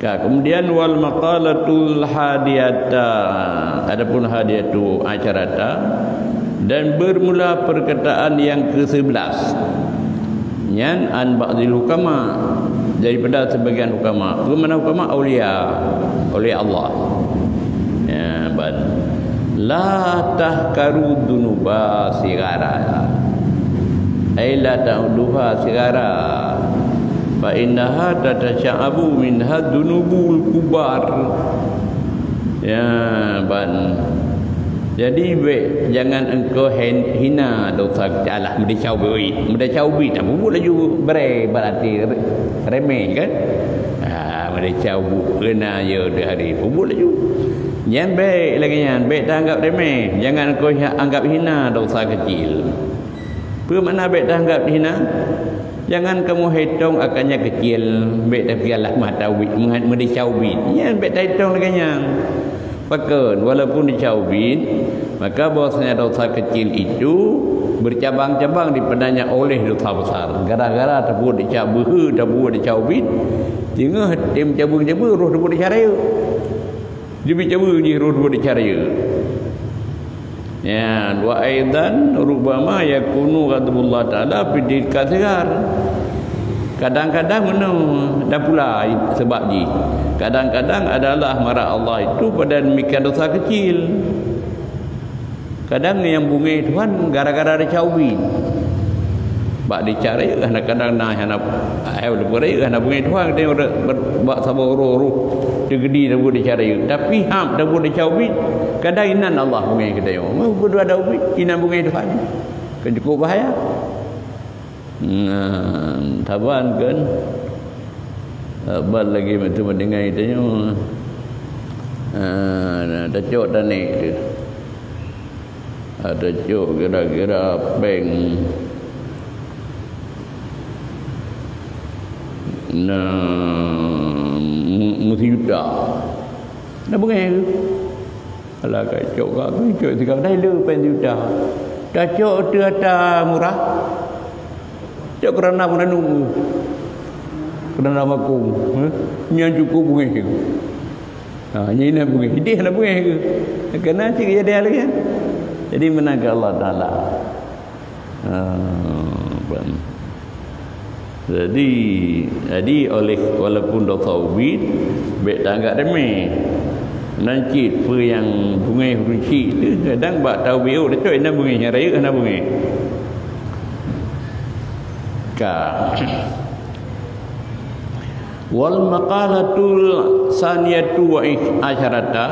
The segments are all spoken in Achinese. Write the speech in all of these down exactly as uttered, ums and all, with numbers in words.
Ka, kemudian wal maqalatul hadiyata, adapun hadiyatu asyarata, dan bermula perkataan yang ke sebelas. Nyan an ba'dil hukama, daripada sebagian hukama. Peue makna hukama? Aulia, aulia Allah. Ya, ban. La tahkaru dunuba sigara. Ai la ta'uduha sigara. Fa innaha tatasya'abu minha dunubul kubar. Ya, ban. Jadi, bèk, jangan engkau hen-, hina dosa kecil. Alah, meudesya ubit. Meudesya ubit, nah, peubuet laju bré, berarti re-, remeh, kan? Ah, meudesya ubit, keunan ya di hari, peubuet laju. Nyan bèk lagèe nyan, bèk taanggap remeh. Jangan engkau hi-, anggap hina dosa kecil. Peue makna bèk taanggap hina? Jangan kamu hitong akannya kecil, bèk tapialah mata ubit, meungat meudesya ubit. Nyan bèk taitong lagèe nyan. Pakon, walaupun desya ubit, maka bahwasanya dosa kecil itu bercabang-cabang dipadanya oleh dosa besar. Gara-gara tabuet desya beuhe, tabuet desya ubit, teungoh tem cabeueng-cabeueng roh tabuet desya rayeuk. Jeuet cabeueng jih roh tabuet desya rayeuk. Ya, wa aidan rubbama yakunu ghadabullah taala fi tilka sigar. Kadang-kadang meunoe dan pula sebab jih. Kadang-kadang adalah marah Allah itu pada demikian dosa kecil. Kadang nyang beungéh Tuhan gara-gara desya ubit. Bak desya rayeuk kadang-kadang na hana, eh, hana beungéh Tuhan, kita ber-, ber-, bak saboh roh-roh teugedi tabuet desya rayeuk. Tapi hab tabuet desya ubit, kadang inan Allah beungéh kita. Meubeudôh ada ubit, inan beungéh Tuhan. Kan cukup bahaya. Nah, saban kan? Saban lagi meuteumé dengan itu nyoe. Ah, nah, tacok tanék tu. Ah, tacok kira-kira péng. Nah, mu-, meusijuta. Dah beungéh tu. Alah, ka cok ka, ka cok tiga belas le péng juta. Tacok teuh ata murah. Cok kerana mengandung. Kerana makung. Eh? Nyan cukup beungéh tu. Ha, nyan nak beungéh. Idéh nak beungéh ke? Kena cik jadi lagi kan? Jadi menang ke Allah Taala. Ha, ban. Jadi, jadi oleh walaupun dosa ubit, bèk tanggap remeh. Nan cit peue nyang beungéh ureueng chik tu, kadang bak taubit ôk tacok, hana beungéh, nyang rayeuk hana beungéh. Ka. Wal maqalatul saniyatu wa asyarata,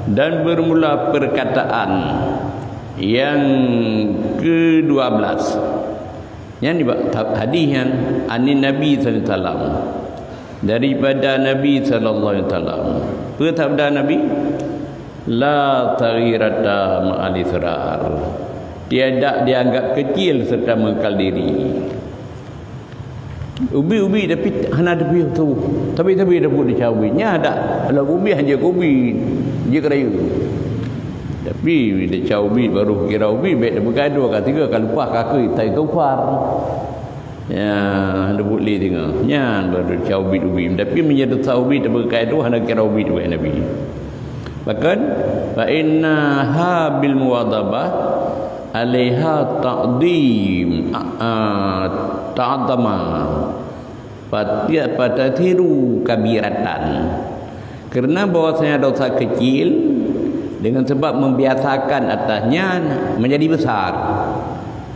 dan bermula perkataan yang kedua belas. Nyan nibak hadis nyan, anin Nabi sallallahu alaihi wasallam. Daripada Nabi sallallahu alaihi wasallam. Peue sabda Nabi? La saghirata ma'al israr. Tiada dianggap kecil serta mengekal diri. Ubit-ubit tapi hana teupiôh tuboh. Tapi-tapi tabuet desya ubit. Nyan dak, kalau ubit hana jeuet keu ubit. Jeuet keu rayeuk. Tapi desya ubit baru kira ubit, bèk tapeugah dua ka tiga ka leupah ka keu tai tufar. Ya, hana buet lé teungoh. Nyan baru desya ubit-ubit. Tapi meunyoe desya ubit tapeugah dua hana kira ubit, wahai Nabi. Bahkan, fa innaha bil muwadhabah alaiha ta'dhim, a, a, ta'dhama. Fati-, fatasiru kabiratan. Karena bahwasanya dosa kecil, dengan sebab membiasakan atasnya menjadi besar.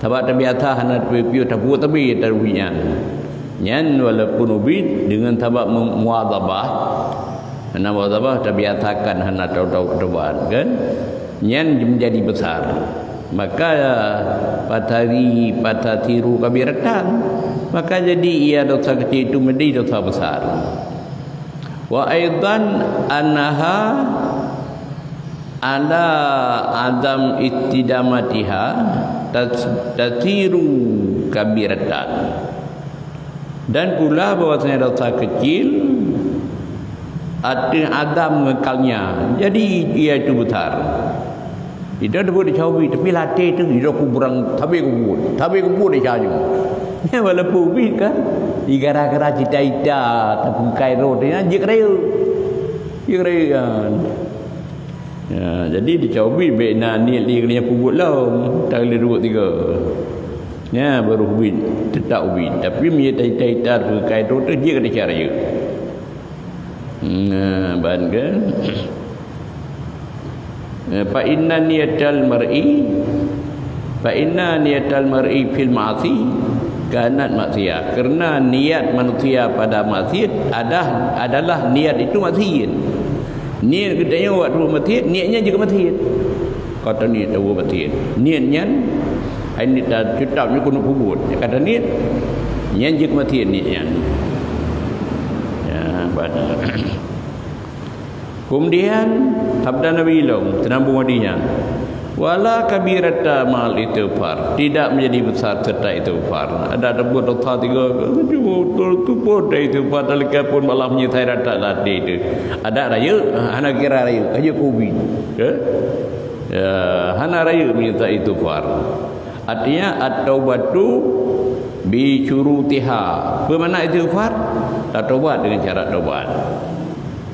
Sabab tabiasa hana piôh-piôh tabuet tapi taruh nyan. Nyan walaupun ubit dengan sabab mem-, muwazabah, hana muwazabah tabiasakan hana tau-tau taubat kan. Nyan menjadi besar. Maka fatari-, fatasiru kabiratan. Maka jadi ia dosa kecil itu menjadi dosa besar. Wa aidan annaha ala adam istidamatiha tas-, tasiru kabiratan. Dan pula bahwasanya dosa kecil ateueh adam ngeukalnya, jadi ia itu besar. Ida tabuet desya ubit, tapi lam até teuh ida kubrang, sabe kubuet, sabe kubuet desya nyoe. Nyan walaupun ubit kan, Di gara-gara cita-cita tapeukai roh teuh nyan jeuet rayeuk. Jeuet rayeuk nyan. Ya, jadi dicok ubit bèk na niet lé keu nyan peubuet lom, tareuleuh duek tiga. Nya baru ubit, teutap ubit. Tapi meunyo cita-cita tapeukai roh teuh jeuet keu rayeuk. Nah, ban kan? Eh, fa inna niyatal mar'i, fa inna niyatal mar'i fil ma'asi kanat maksiyah. Karena niat manusia pada maksiat adah-, adalah niat itu maksiat. Niet geutanyoe waktu maksiat, niet nyan jeuet keu maksiat. Ka taniet tawoe maksiat. Niet nyan, hai niet ta-, teutap nyoe keuneuk peubuet. Ka taniet, nyan jeuet keu maksiat niet nyan. Ya, ban. Kemudian, sabda Nabi lom, teunambung hadis nyan. Wala kabirata ma'al istighfar, tidak menjadi besar serta istighfar. Ada teubuet dosa tiga, cuba betul tupot dari istighfar, talakapun malah menyesai rata latih tu. Ada rayeuk, hana kira rayeuk, aja kubi. Ya? Ya, hana rayeuk menyesai istighfar. Artinya, at-taubatu bi syurutiha. Apa makna istighfar? Tatobat dengan syarat tobat.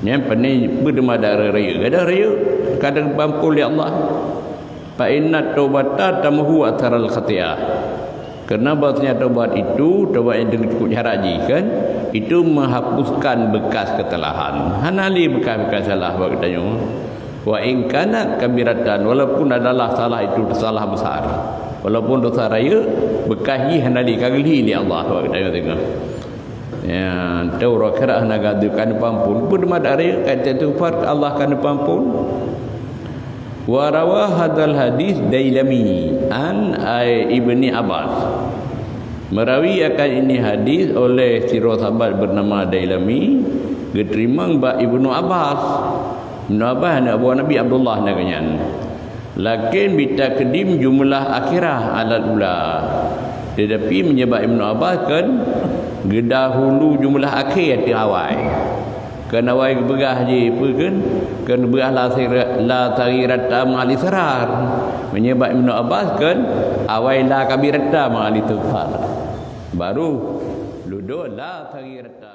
Nyan pandai peudeumat darah rayeuk. Gadoh rayeuk, kadang bampun lé Allah. Fa inna taubata tamhu atharal khati'ah. Karena bahwasanya taubat itu, taubat yang dengan cukup syarat jih kan, itu menghapuskan bekas kesalahan. Hana lé bekas-bekas salah bak geutanyoe. Wa in kanat kabiratan, walaupun adalah salah itu salah besar. Walaupun dosa rayeuk, bekas jih hana lé, ka geulhi lé Allah bak geutanyoe teungoh. Ya, teuh uroe akhirat hana gadôh, ka neupampun. Peue teuma dak rayeuk, ka istighfar, Allah ka neupampun. Wa rawa hadzal hadits Dailami an ai Ibni Abbas. Merawi akan ini hadis oleh sidroe sahabat bernama Dailami, geuteurimong bak Ibnu Abbas. Ibnu Abbas aneuk buah Nabi Abdullah na geuh nyan. Lakin bitakdim jumlah akhirah alal ula. Tetapi meunyo bak Ibnu Abbas kan geudahulu jumlah akhé ateueh awai. Kan awai geupeugah jih peue kan? Kan geupeugah la sira-, la saghirata ma'al israr. Meunyo bak Ibnu Abbas kan awai la kabirata ma'al istighfar. Baru ludo la saghirata.